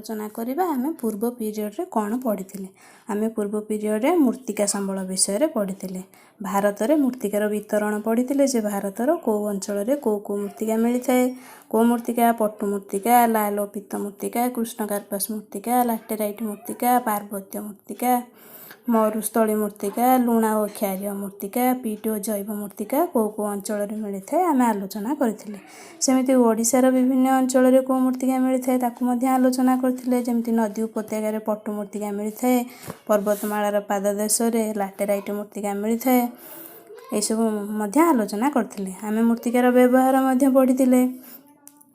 ଆଲୋଚନା କରିବା ଆମେ ପୂର୍ବ ପିରିୟଡ଼ରେ କ'ଣ ପଢ଼ିଥିଲେ। ଆମେ ପୂର୍ବ ପିରିୟଡ଼ରେ ମୃତ୍ତିକା ସମ୍ବଳ ବିଷୟରେ ପଢ଼ିଥିଲେ। ଭାରତରେ ମୃତ୍ତିକାର ବିତରଣ ପଢ଼ିଥିଲେ ଯେ ଭାରତର କେଉଁ ଅଞ୍ଚଳରେ କେଉଁ କେଉଁ ମୃତ୍ତିକା ମିଳିଥାଏ। କେଉଁ ମୃତ୍ତିକା? ପଟୁ ମୃତ୍ତିକା, ଲାଲ ଓ ପିତ ମୃତ୍ତିକା, କୃଷ୍ଣକାର୍ପାସ ମୃତ୍ତିକା, ଲାଟେରାଇଟ୍ ମୃତ୍ତିକା, ପାର୍ବତ୍ୟ ମୃତ୍ତିକା, ମରୁସ୍ଥଳୀ ମୃତ୍ତିକା, ଲୁଣା ଓ କ୍ଷାରୀୟ ମୃତ୍ତିକା, ପିଟ୍ ଓ ଜୈବ ମୃତ୍ତିକା କେଉଁ କେଉଁ ଅଞ୍ଚଳରେ ମିଳିଥାଏ ଆମେ ଆଲୋଚନା କରିଥିଲେ। ସେମିତି ଓଡ଼ିଶାର ବିଭିନ୍ନ ଅଞ୍ଚଳରେ କେଉଁ ମୃତ୍ତିକା ମିଳିଥାଏ ତାକୁ ମଧ୍ୟ ଆଲୋଚନା କରିଥିଲେ। ଯେମିତି ନଦୀ ଉପତ୍ୟକାରେ ପଟୁ ମୃତ୍ତିକା ମିଳିଥାଏ, ପର୍ବତମାଳାର ପାଦଦେଶରେ ଲାଟେରାଇଟ୍ ମୃତ୍ତିକା ମିଳିଥାଏ, ଏସବୁ ମଧ୍ୟ ଆଲୋଚନା କରିଥିଲେ। ଆମେ ମୃତ୍ତିକାର ବ୍ୟବହାର ମଧ୍ୟ ପଢ଼ିଥିଲେ।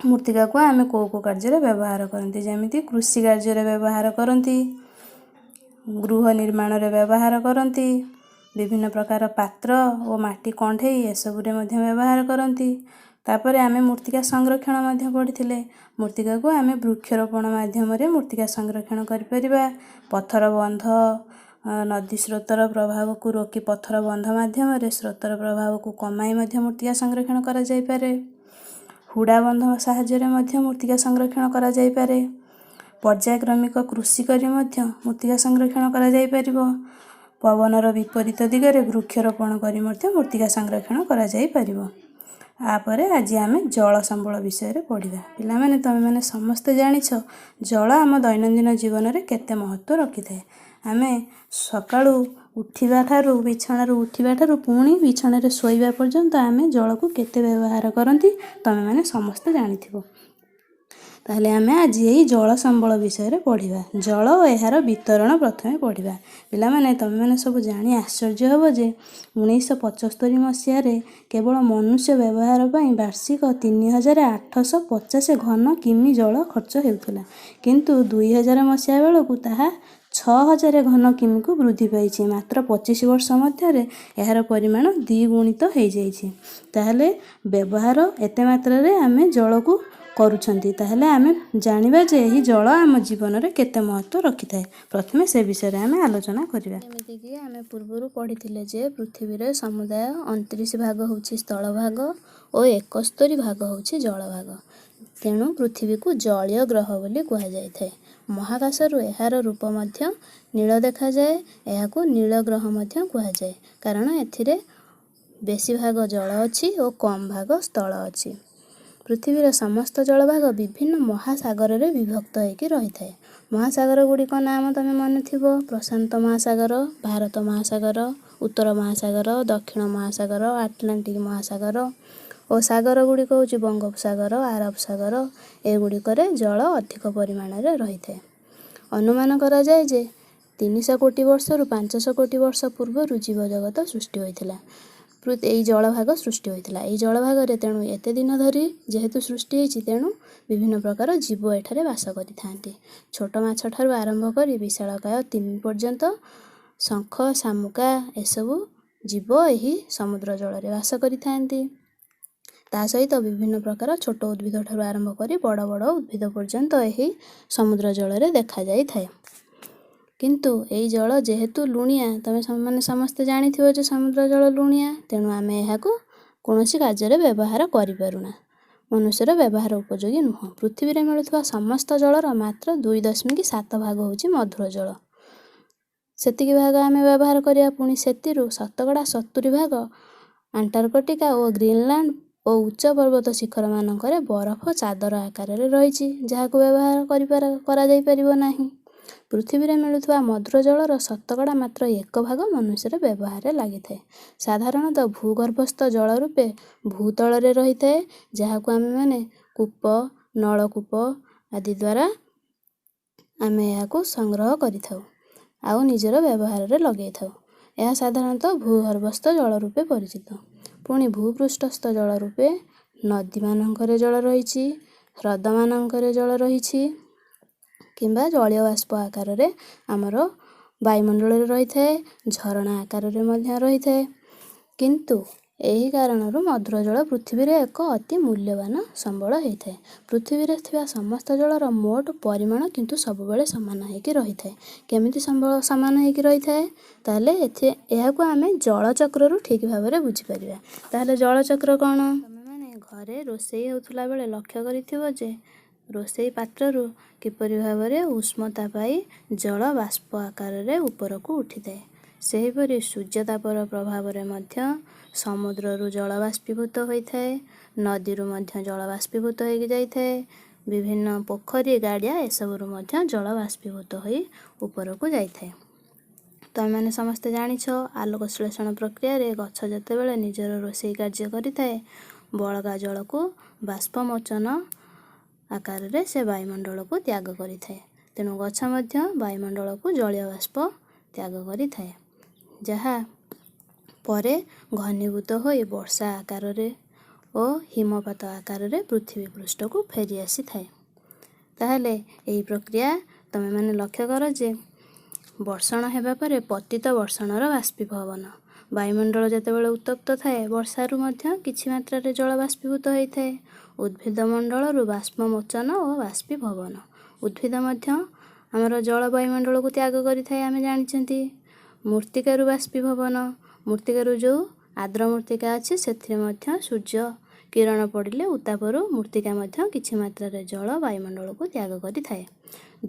ମୃତ୍ତିକାକୁ ଆମେ କେଉଁ କେଉଁ କାର୍ଯ୍ୟରେ ବ୍ୟବହାର କରନ୍ତି, ଯେମିତି କୃଷି କାର୍ଯ୍ୟରେ ବ୍ୟବହାର କରନ୍ତି, ଗୃହ ନିର୍ମାଣରେ ବ୍ୟବହାର କରନ୍ତି, ବିଭିନ୍ନ ପ୍ରକାର ପାତ୍ର ଓ ମାଟି କଣ୍ଢେଇ ଏସବୁରେ ମଧ୍ୟ ବ୍ୟବହାର କରନ୍ତି। ତାପରେ ଆମେ ମୃତ୍ତିକା ସଂରକ୍ଷଣ ମଧ୍ୟ ପଢ଼ିଥିଲେ। ମୃତ୍ତିକାକୁ ଆମେ ବୃକ୍ଷରୋପଣ ମାଧ୍ୟମରେ ମୃତ୍ତିକା ସଂରକ୍ଷଣ କରିପାରିବା। ପଥର ବନ୍ଧ, ନଦୀ ସ୍ରୋତର ପ୍ରଭାବକୁ ରୋକି ପଥର ବନ୍ଧ ମାଧ୍ୟମରେ ସ୍ରୋତର ପ୍ରଭାବକୁ କମାଇ ମଧ୍ୟ ମୃତ୍ତିକା ସଂରକ୍ଷଣ କରାଯାଇପାରେ। ହୁଡ଼ା ବନ୍ଧ ସାହାଯ୍ୟରେ ମଧ୍ୟ ମୃତ୍ତିକା ସଂରକ୍ଷଣ କରାଯାଇପାରେ। ପର୍ଯ୍ୟାୟକ୍ରମିକ କୃଷି କରି ମଧ୍ୟ ମୃତ୍ତିକା ସଂରକ୍ଷଣ କରାଯାଇପାରିବ। ପବନର ବିପରୀତ ଦିଗରେ ବୃକ୍ଷରୋପଣ କରି ମଧ୍ୟ ମୃତ୍ତିକା ସଂରକ୍ଷଣ କରାଯାଇପାରିବ। ତାପରେ ଆଜି ଆମେ ଜଳ ସମ୍ବଳ ବିଷୟରେ ପଢ଼ିବା। ପିଲାମାନେ, ତୁମେମାନେ ସମସ୍ତେ ଜାଣିଛ ଜଳ ଆମ ଦୈନନ୍ଦିନ ଜୀବନରେ କେତେ ମହତ୍ତ୍ୱ ରଖିଥାଏ। ଆମେ ସକାଳୁ ଉଠିବା ଠାରୁ, ବିଛଣାରୁ ଉଠିବା ଠାରୁ ପୁଣି ବିଛଣାରେ ଶୋଇବା ପର୍ଯ୍ୟନ୍ତ ଆମେ ଜଳକୁ କେତେ ବ୍ୟବହାର କରନ୍ତି ତୁମେମାନେ ସମସ୍ତେ ଜାଣିଥିବ। ତାହେଲେ ଆମେ ଆଜି ଏହି ଜଳ ସମ୍ବଳ ବିଷୟରେ ପଢ଼ିବା। ଜଳ ଓ ଏହାର ବିତରଣ ପ୍ରଥମେ ପଢ଼ିବା। ପିଲାମାନେ, ତୁମେମାନେ ସବୁ ଜାଣି ଆଶ୍ଚର୍ଯ୍ୟ ହେବ ଯେ 1975 ମସିହାରେ କେବଳ ମନୁଷ୍ୟ ବ୍ୟବହାର ପାଇଁ ବାର୍ଷିକ 3850 ଘନ କିମି ଜଳ ଖର୍ଚ୍ଚ ହେଉଥିଲା, କିନ୍ତୁ 2000 ମସିହା ବେଳକୁ ତାହା 6000 ଘନ କିମିକୁ ବୃଦ୍ଧି ପାଇଛି। ମାତ୍ର 25 ବର୍ଷ ମଧ୍ୟରେ ଏହାର ପରିମାଣ ଦ୍ୱିଗୁଣିତ ହୋଇଯାଇଛି। ତାହେଲେ ବ୍ୟବହାର ଏତେ ମାତ୍ରାରେ ଆମେ ଜଳକୁ କରୁଛନ୍ତି, ତାହେଲେ ଆମେ ଜାଣିବା ଯେ ଏହି ଜଳ ଆମ ଜୀବନରେ କେତେ ମହତ୍ତ୍ୱ ରଖିଥାଏ। ପ୍ରଥମେ ସେ ବିଷୟରେ ଆମେ ଆଲୋଚନା କରିବା। ଯେମିତିକି ଆମେ ପୂର୍ବରୁ ପଢ଼ିଥିଲେ ଯେ ପୃଥିବୀରେ ସମୁଦାୟ 29 ଭାଗ ହେଉଛି ସ୍ଥଳଭାଗ ଓ 71 ଭାଗ ହେଉଛି ଜଳଭାଗ। ତେଣୁ ପୃଥିବୀକୁ ଜଳୀୟ ଗ୍ରହ ବୋଲି କୁହାଯାଇଥାଏ। ମହାକାଶରୁ ଏହାର ରୂପ ମଧ୍ୟ ନୀଳ ଦେଖାଯାଏ। ଏହାକୁ ନୀଳ ଗ୍ରହ ମଧ୍ୟ କୁହାଯାଏ, କାରଣ ଏଥିରେ ବେଶୀ ଭାଗ ଜଳ ଅଛି ଓ କମ୍ ଭାଗ ସ୍ଥଳ ଅଛି। ପୃଥିବୀର ସମସ୍ତ ଜଳଭାଗ ବିଭିନ୍ନ ମହାସାଗରରେ ବିଭକ୍ତ ହୋଇକି ରହିଥାଏ। ମହାସାଗର ଗୁଡ଼ିକ ନାମ ତମେ ମନେଥିବ: ପ୍ରଶାନ୍ତ ମହାସାଗର, ଭାରତ ମହାସାଗର, ଉତ୍ତର ମହାସାଗର, ଦକ୍ଷିଣ ମହାସାଗର, ଆଟଲାଣ୍ଟିକ୍ ମହାସାଗର ଓ ସାଗର ଗୁଡ଼ିକ ହେଉଛି ବଙ୍ଗୋପସାଗର, ଆରବ ସାଗର। ଏଗୁଡ଼ିକରେ ଜଳ ଅଧିକ ପରିମାଣରେ ରହିଥାଏ। ଅନୁମାନ କରାଯାଏ ଯେ 300 କୋଟି ବର୍ଷରୁ 500 କୋଟି ବର୍ଷ ପୂର୍ବରୁ ଜୀବଜଗତ ସୃଷ୍ଟି ହୋଇଥିଲା, ଏଇ ଜଳଭାଗ ସୃଷ୍ଟି ହୋଇଥିଲା ଏଇ ଜଳଭାଗରେ। ତେଣୁ ଏତେ ଦିନ ଧରି ଯେହେତୁ ସୃଷ୍ଟି ହେଇଛି, ତେଣୁ ବିଭିନ୍ନ ପ୍ରକାର ଜୀବ ଏଠାରେ ବାସ କରିଥାନ୍ତି। ଛୋଟ ମାଛ ଠାରୁ ଆରମ୍ଭ କରି ବିଶାଳକାୟ ତିମି ପର୍ଯ୍ୟନ୍ତ, ଶଙ୍ଖ, ଶାମୁକା ଏସବୁ ଜୀବ ଏହି ସମୁଦ୍ର ଜଳରେ ବାସ କରିଥାନ୍ତି। ତା ସହିତ ବିଭିନ୍ନ ପ୍ରକାର ଛୋଟ ଉଦ୍ଭିଦ ଠାରୁ ଆରମ୍ଭ କରି ବଡ଼ ବଡ଼ ଉଦ୍ଭିଦ ପର୍ଯ୍ୟନ୍ତ ଏହି ସମୁଦ୍ର ଜଳରେ ଦେଖାଯାଇଥାଏ। କିନ୍ତୁ ଏଇ ଜଳ ଯେହେତୁ ଲୁଣିଆ, ତମେ ମାନେ ସମସ୍ତେ ଜାଣିଥିବ ଯେ ସମୁଦ୍ର ଜଳ ଲୁଣିଆ, ତେଣୁ ଆମେ ଏହାକୁ କୌଣସି କାର୍ଯ୍ୟରେ ବ୍ୟବହାର କରିପାରୁନା, ମନୁଷ୍ୟର ବ୍ୟବହାର ଉପଯୋଗୀ ନୁହଁ। ପୃଥିବୀରେ ମିଳୁଥିବା ସମସ୍ତ ଜଳର ମାତ୍ର 2.7 ଭାଗ ହେଉଛି ମଧୁର ଜଳ। ସେତିକି ଭାଗ ଆମେ ବ୍ୟବହାର କରିବା, ପୁଣି ସେଥିରୁ 70% ଭାଗ ଆଣ୍ଟାର୍କଟିକା ଓ ଗ୍ରୀନଲାଣ୍ଡ ଓ ଉଚ୍ଚ ପର୍ବତ ଶିଖରମାନଙ୍କରେ ବରଫ ଚାଦର ଆକାରରେ ରହିଛି, ଯାହାକୁ ବ୍ୟବହାର କରାଯାଇପାରିବ ନାହିଁ। ପୃଥିବୀରେ ମିଳୁଥିବା ମଧୁର ଜଳର ମାତ୍ର 1 ଭାଗ ମନୁଷ୍ୟର ବ୍ୟବହାରରେ ଲାଗିଥାଏ। ସାଧାରଣତଃ ଭୂଗର୍ଭସ୍ଥ ଜଳ ରୂପେ ଭୂତଳରେ ରହିଥାଏ, ଯାହାକୁ ଆମେମାନେ କୂପ, ନଳକୂପ ଆଦି ଦ୍ୱାରା ଆମେ ଏହାକୁ ସଂଗ୍ରହ କରିଥାଉ ଆଉ ନିଜର ବ୍ୟବହାରରେ ଲଗାଇଥାଉ। ଏହା ସାଧାରଣତଃ ଭୂଗର୍ଭସ୍ଥ ଜଳ ରୂପେ ପରିଚିତ। ପୁଣି ଭୂପୃଷ୍ଠସ୍ଥ ଜଳ ରୂପେ ନଦୀମାନଙ୍କରେ ଜଳ ରହିଛି, ହ୍ରଦମାନଙ୍କରେ ଜଳ ରହିଛି, କିମ୍ବା ଜଳୀୟ ବାଷ୍ପ ଆକାରରେ ଆମର ବାୟୁମଣ୍ଡଳରେ ରହିଥାଏ, ଝରଣା ଆକାରରେ ମଧ୍ୟ ରହିଥାଏ। କିନ୍ତୁ ଏହି କାରଣରୁ ମଧୁର ଜଳ ପୃଥିବୀରେ ଏକ ଅତି ମୂଲ୍ୟବାନ ସମ୍ବଳ ହେଇଥାଏ। ପୃଥିବୀରେ ଥିବା ସମସ୍ତ ଜଳର ମୋଟ ପରିମାଣ କିନ୍ତୁ ସବୁବେଳେ ସମାନ ହେଇକି ରହିଥାଏ। କେମିତି ସମ୍ବଳ ସମାନ ହେଇକି ରହିଥାଏ? ତାହେଲେ ଏହାକୁ ଆମେ ଜଳଚକ୍ରରୁ ଠିକ୍ ଭାବରେ ବୁଝିପାରିବା। ତାହେଲେ ଜଳଚକ୍ର କ'ଣ? ତୁମେମାନେ ଘରେ ରୋଷେଇ ହେଉଥିଲା ବେଳେ ଲକ୍ଷ୍ୟ କରିଥିବ ଯେ ରୋଷେଇ ପାତ୍ରରୁ କିପରି ଭାବରେ ଉଷ୍ମତା ପାଇ ଜଳ ବାଷ୍ପ ଆକାରରେ ଉପରକୁ ଉଠିଥାଏ। ସେହିପରି ସୂର୍ଯ୍ୟତାପର ପ୍ରଭାବରେ ମଧ୍ୟ ସମୁଦ୍ରରୁ ଜଳ ବାଷ୍ପୀଭୂତ ହୋଇଥାଏ, ନଦୀରୁ ମଧ୍ୟ ଜଳ ବାଷ୍ପୀଭୂତ ହୋଇକି ଯାଇଥାଏ, ବିଭିନ୍ନ ପୋଖରୀ, ଗାଡ଼ିଆ ଏସବୁରୁ ମଧ୍ୟ ଜଳ ବାଷ୍ପୀଭୂତ ହୋଇ ଉପରକୁ ଯାଇଥାଏ। ତୁମେମାନେ ସମସ୍ତେ ଜାଣିଛ, ଆଲୋକ ଶ୍ଳେଷଣ ପ୍ରକ୍ରିୟାରେ ଗଛ ଯେତେବେଳେ ନିଜର ରୋଷେଇ କାର୍ଯ୍ୟ କରିଥାଏ, ବଳକା ଜଳକୁ ବାଷ୍ପମୋଚନ ଆକାରରେ ସେ ବାୟୁମଣ୍ଡଳକୁ ତ୍ୟାଗ କରିଥାଏ। ତେଣୁ ଗଛ ମଧ୍ୟ ବାୟୁମଣ୍ଡଳକୁ ଜଳୀୟ ବାଷ୍ପ ତ୍ୟାଗ କରିଥାଏ, ଯାହା ପରେ ଘନୀଭୂତ ହୋଇ ବର୍ଷା ଆକାରରେ ଓ ହିମପାତ ଆକାରରେ ପୃଥିବୀ ପୃଷ୍ଠକୁ ଫେରି ଆସିଥାଏ। ତାହେଲେ ଏହି ପ୍ରକ୍ରିୟା ତୁମେମାନେ ଲକ୍ଷ୍ୟ କର ଯେ ବର୍ଷଣ ହେବା ପରେ ପତିତ ବର୍ଷଣର ବାଷ୍ପୀଭବନ, ବାୟୁମଣ୍ଡଳ ଯେତେବେଳେ ଉତ୍ତପ୍ତ ଥାଏ, ବର୍ଷାରୁ ମଧ୍ୟ କିଛି ମାତ୍ରାରେ ଜଳ ବାଷ୍ପୀଭୂତ ହୋଇଥାଏ। ଉଦ୍ଭିଦ ମଣ୍ଡଳରୁ ବାଷ୍ପମୋଚନ ଓ ବାଷ୍ପୀଭବନ, ଉଦ୍ଭିଦ ମଧ୍ୟ ଆମର ଜଳ ବାୟୁମଣ୍ଡଳକୁ ତ୍ୟାଗ କରିଥାଏ, ଆମେ ଜାଣିଛନ୍ତି। ମୃତ୍ତିକାରୁ ବାଷ୍ପୀଭବନ, ମୃତ୍ତିକାରୁ ଯେଉଁ ଆର୍ଦ୍ର ମୃତ୍ତିକା ଅଛି ସେଥିରେ ମଧ୍ୟ ସୂର୍ଯ୍ୟ କିରଣ ପଡ଼ିଲେ ଉତ୍ତାପରୁ ମୃତ୍ତିକା ମଧ୍ୟ କିଛି ମାତ୍ରାରେ ଜଳ ବାୟୁମଣ୍ଡଳକୁ ତ୍ୟାଗ କରିଥାଏ।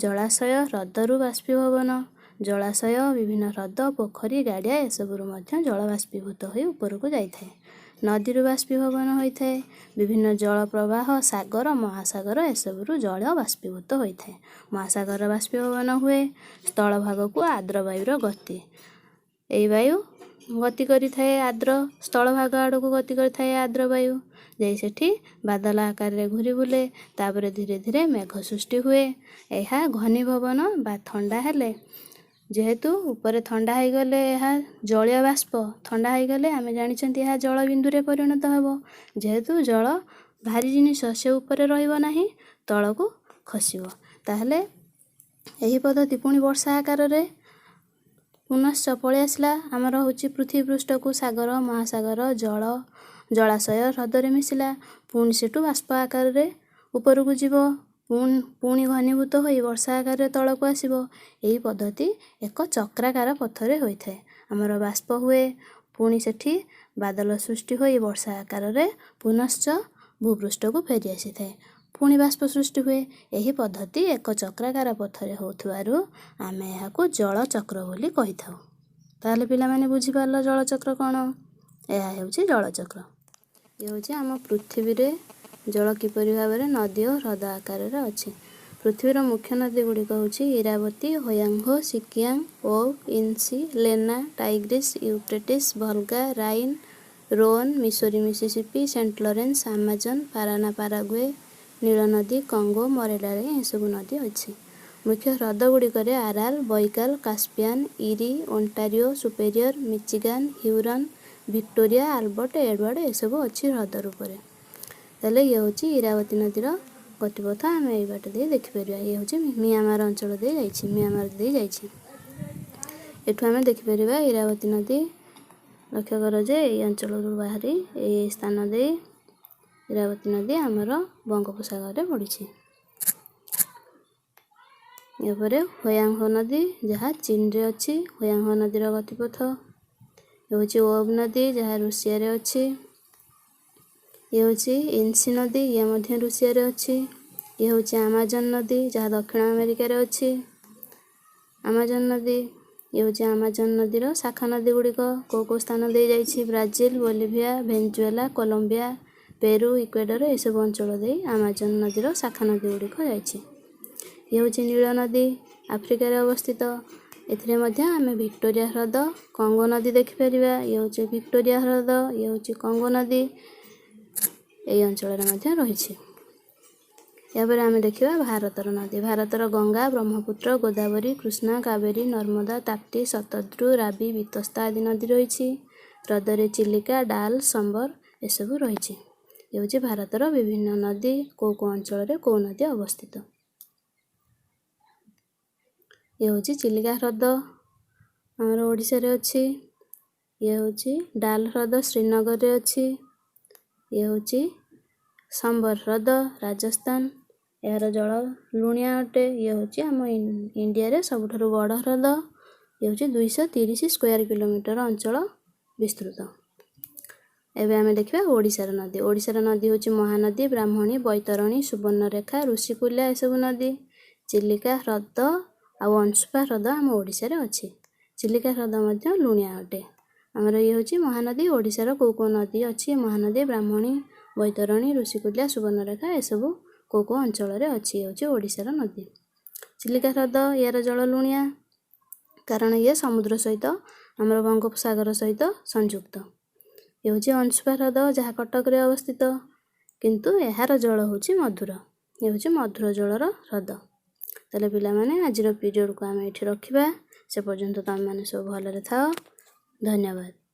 ଜଳାଶୟ ହ୍ରଦରୁ ବାଷ୍ପୀଭବନ, ଜଳାଶୟ, ବିଭିନ୍ନ ହ୍ରଦ, ପୋଖରୀ, ଗାଡ଼ିଆ ଏସବୁରୁ ମଧ୍ୟ ଜଳ ବାଷ୍ପୀଭୂତ ହୋଇ ଉପରକୁ ଯାଇଥାଏ। ନଦୀରୁ ବାଷ୍ପୀଭବନ ହୋଇଥାଏ। ବିଭିନ୍ନ ଜଳ ପ୍ରବାହ, ସାଗର, ମହାସାଗର ଏସବୁରୁ ଜଳ ବାଷ୍ପୀଭୂତ ହୋଇଥାଏ। ମହାସାଗର ବାଷ୍ପୀଭବନ ହୁଏ। ସ୍ଥଳଭାଗକୁ ଆର୍ଦ୍ର ବାୟୁର ଗତି, ଏଇ ବାୟୁ ଗତି କରିଥାଏ, ଆର୍ଦ୍ର ସ୍ଥଳଭାଗ ଆଡ଼କୁ ଗତି କରିଥାଏ। ଆର୍ଦ୍ର ବାୟୁ ଯାଇ ସେଠି ବାଦଲ ଆକାରରେ ଘୁରି ବୁଲେ, ତାପରେ ଧୀରେ ଧୀରେ ମେଘ ସୃଷ୍ଟି ହୁଏ। ଏହା ଘନୀଭବନ ବା ଥଣ୍ଡା ହେଲେ, ଯେହେତୁ ଉପରେ ଥଣ୍ଡା ହୋଇଗଲେ ଏହା ଜଳୀୟ ବାଷ୍ପ ଥଣ୍ଡା ହୋଇଗଲେ ଆମେ ଜାଣିଛନ୍ତି ଏହା ଜଳବିନ୍ଦୁରେ ପରିଣତ ହେବ। ଯେହେତୁ ଜଳ ଭାରି ଜିନିଷ, ସେ ଉପରେ ରହିବ ନାହିଁ, ତଳକୁ ଖସିବ। ତାହେଲେ ଏହି ପଦ୍ଧତି ପୁଣି ବର୍ଷା ଆକାରରେ ପୁନଶ୍ଚ ପଳେଇ ଆସିଲା ଆମର ହେଉଛି ପୃଥିବୀ ପୃଷ୍ଠକୁ, ସାଗର, ମହାସାଗର, ଜଳ ଜଳାଶୟ, ହ୍ରଦରେ ମିଶିଲା। ପୁଣି ସେଠୁ ବାଷ୍ପ ଆକାରରେ ଉପରକୁ ଯିବ, ପୁଣି ଘନୀଭୂତ ହୋଇ ବର୍ଷା ଆକାରରେ ତଳକୁ ଆସିବ। ଏହି ପଦ୍ଧତି ଏକ ଚକ୍ରାକାର ପଥରେ ହୋଇଥାଏ। ଆମର ବାଷ୍ପ ହୁଏ, ପୁଣି ସେଠି ବାଦଲ ସୃଷ୍ଟି ହୋଇ ବର୍ଷା ଆକାରରେ ପୁନଶ୍ଚ ଭୂପୃଷ୍ଠକୁ ଫେରି ଆସିଥାଏ, ପୁଣି ବାଷ୍ପ ସୃଷ୍ଟି ହୁଏ। ଏହି ପଦ୍ଧତି ଏକ ଚକ୍ରାକାର ପଥରେ ହେଉଥିବାରୁ ଆମେ ଏହାକୁ ଜଳଚକ୍ର ବୋଲି କହିଥାଉ। ତାହେଲେ ପିଲାମାନେ ବୁଝିପାରିଲ ଜଳଚକ୍ର କ'ଣ? ଏହା ହେଉଛି ଜଳଚକ୍ର। ଇଏ ହେଉଛି ଆମ ପୃଥିବୀରେ ଜଳ କିପରି ଭାବରେ ନଦୀ ଓ ହ୍ରଦ ଆକାରରେ ଅଛି। ପୃଥିବୀର ମୁଖ୍ୟ ନଦୀ ଗୁଡ଼ିକ ହେଉଛି Irrawaddy, Hwang Ho, Sikiang, Ob, Yenisei, Lena, Tigris, Euphrates, Volga, Rhine, Rhone, Missouri, Mississippi, Saint Lawrence, Amazon, Parana, Paraguay, ନୀଳ ନଦୀ, କଙ୍ଗୋ, ମରେଡାରେ ଏସବୁ ନଦୀ ଅଛି। ମୁଖ୍ୟ ହ୍ରଦ ଗୁଡ଼ିକରେ Aral, Baikal, Caspian, Erie, Ontario, Superior, Michigan, Huron, Victoria, Albert, Edward ଏସବୁ ଅଛି ହ୍ରଦ ରୂପରେ। ତାହେଲେ ଇଏ ହେଉଛି ଇରାବତୀ ନଦୀର ଗତିପଥ, ଆମେ ଏଇ ବାଟ ଦେଇ ଦେଖିପାରିବା। ଇଏ ହେଉଛି ମିଆଁମାର ଅଞ୍ଚଳ ଦେଇ ଯାଇଛି, ମିଆଁମାର ଦେଇ ଯାଇଛି। ଏଠୁ ଆମେ ଦେଖିପାରିବା ଇରାବତୀ ନଦୀ। ଲକ୍ଷ୍ୟ କର ଯେ ଏଇ ଅଞ୍ଚଳରୁ ବାହାରି ଏଇ ସ୍ଥାନ ଦେଇ ଇରାବତୀ ନଦୀ ଆମର ବଙ୍ଗୋପସାଗରରେ ପଡ଼ିଛି। ଏପରେ ହୋୟାଙ୍ଗହୋ ନଦୀ, ଯାହା ଚୀନରେ ଅଛି, ହୋୟାଙ୍ଗହୋ ନଦୀର ଗତିପଥ। ହେଉଛି ଓବ୍ ନଦୀ, ଯାହା ରୁଷିଆରେ ଅଛି। ଇଏ ହେଉଛି ଇନ୍ସି ନଦୀ, ଇଏ ମଧ୍ୟ ରୁଷିଆରେ ଅଛି। ଇଏ ହେଉଛି ଆମାଜନ ନଦୀ, ଯାହା ଦକ୍ଷିଣ ଆମେରିକାରେ ଅଛି ଆମାଜନ ନଦୀ। ଇଏ ହେଉଛି ଆମାଜନ ନଦୀର ଶାଖା ନଦୀ ଗୁଡ଼ିକ କେଉଁ କେଉଁ ସ୍ଥାନ ଦେଇ ଯାଇଛି। Brazil, Bolivia, Venezuela, Colombia, Peru, Ecuador ଏସବୁ ଅଞ୍ଚଳ ଦେଇ ଆମାଜନ ନଦୀର ଶାଖା ନଦୀ ଗୁଡ଼ିକ ଯାଇଛି। ଇଏ ହେଉଛି ନୀଳ ନଦୀ, ଆଫ୍ରିକାରେ ଅବସ୍ଥିତ। ଏଥିରେ ମଧ୍ୟ ଆମେ ଭିକ୍ଟୋରିଆ ହ୍ରଦ, କଙ୍ଗୋ ନଦୀ ଦେଖିପାରିବା। ଇଏ ହେଉଛି ଭିକ୍ଟୋରିଆ ହ୍ରଦ, ଇଏ ହେଉଛି କଙ୍ଗୋ ନଦୀ, ଏହି ଅଞ୍ଚଳରେ ମଧ୍ୟ ରହିଛି। ଏହାପରେ ଆମେ ଦେଖିବା ଭାରତର ନଦୀ। ଭାରତର ଗଙ୍ଗା, ବ୍ରହ୍ମପୁତ୍ର, ଗୋଦାବରୀ, କୃଷ୍ଣା, କାବେରୀ, ନର୍ମଦା, ତାପ୍ତି, ଶତଦ୍ରୁ, ରାବି, ବିତସ୍ତା ଆଦି ନଦୀ ରହିଛି। ହ୍ରଦରେ ଚିଲିକା, ଡାଲ, ସମ୍ବର ଏସବୁ ରହିଛି। ଏ ହେଉଛି ଭାରତର ବିଭିନ୍ନ ନଦୀ, କେଉଁ କେଉଁ ଅଞ୍ଚଳରେ କେଉଁ ନଦୀ ଅବସ୍ଥିତ। ଇଏ ହେଉଛି ଚିଲିକା ହ୍ରଦ, ଆମର ଓଡ଼ିଶାରେ ଅଛି। ଇଏ ହେଉଛି ଡାଲ ହ୍ରଦ, ଶ୍ରୀନଗରରେ ଅଛି। ଇଏ ହେଉଛି ସମ୍ବର ହ୍ରଦ, ରାଜସ୍ଥାନ, ଏହାର ଜଳ ଲୁଣିଆ ଅଟେ। ଇଏ ହେଉଛି ଆମ ଇଣ୍ଡିଆରେ ସବୁଠାରୁ ବଡ଼ ହ୍ରଦ। ଇଏ ହେଉଛି 230 ସ୍କୋୟାର କିଲୋମିଟର ଅଞ୍ଚଳ ବିସ୍ତୃତ। ଏବେ ଆମେ ଦେଖିବା ଓଡ଼ିଶାର ନଦୀ। ଓଡ଼ିଶାର ନଦୀ ହେଉଛି ମହାନଦୀ, ବ୍ରାହ୍ମଣୀ, ବୈତରଣୀ, ସୁବର୍ଣ୍ଣରେଖା, ଋଷିକୁଲ୍ୟା, ଏସବୁ ନଦୀ। ଚିଲିକା ହ୍ରଦ ଆଉ ଅଂଶୁପା ହ୍ରଦ ଆମ ଓଡ଼ିଶାରେ ଅଛି। ଚିଲିକା ହ୍ରଦ ମଧ୍ୟ ଲୁଣିଆ ଅଟେ। ଆମର ଇଏ ହେଉଛି ମହାନଦୀ। ଓଡ଼ିଶାର କେଉଁ କେଉଁ ନଦୀ ଅଛି? ମହାନଦୀ, ବ୍ରାହ୍ମଣୀ, ବୈତରଣୀ, ଋଷିକୁଲ୍ୟା, ସୁବର୍ଣ୍ଣରେଖା, ଏସବୁ କେଉଁ କେଉଁ ଅଞ୍ଚଳରେ ଅଛି? ଇଏ ହେଉଛି ଓଡ଼ିଶାର ନଦୀ। ଚିଲିକା ହ୍ରଦ, ୟାର ଜଳ ଲୁଣିଆ, କାରଣ ଇଏ ସମୁଦ୍ର ସହିତ, ଆମର ବଙ୍ଗୋପସାଗର ସହିତ ସଂଯୁକ୍ତ। ଇଏ ହେଉଛି ଅଂଶୁପା ହ୍ରଦ, ଯାହା କଟକରେ ଅବସ୍ଥିତ, କିନ୍ତୁ ଏହାର ଜଳ ହେଉଛି ମଧୁର। ଇଏ ହେଉଛି ମଧୁର ଜଳର ହ୍ରଦ। ତାହେଲେ ପିଲାମାନେ, ଆଜିର ପିରିୟଡ଼କୁ ଆମେ ଏଠି ରଖିବା। ସେ ପର୍ଯ୍ୟନ୍ତ ତୁମେମାନେ ସବୁ ଭଲରେ ଥାଅ। ଧନ୍ୟବାଦ।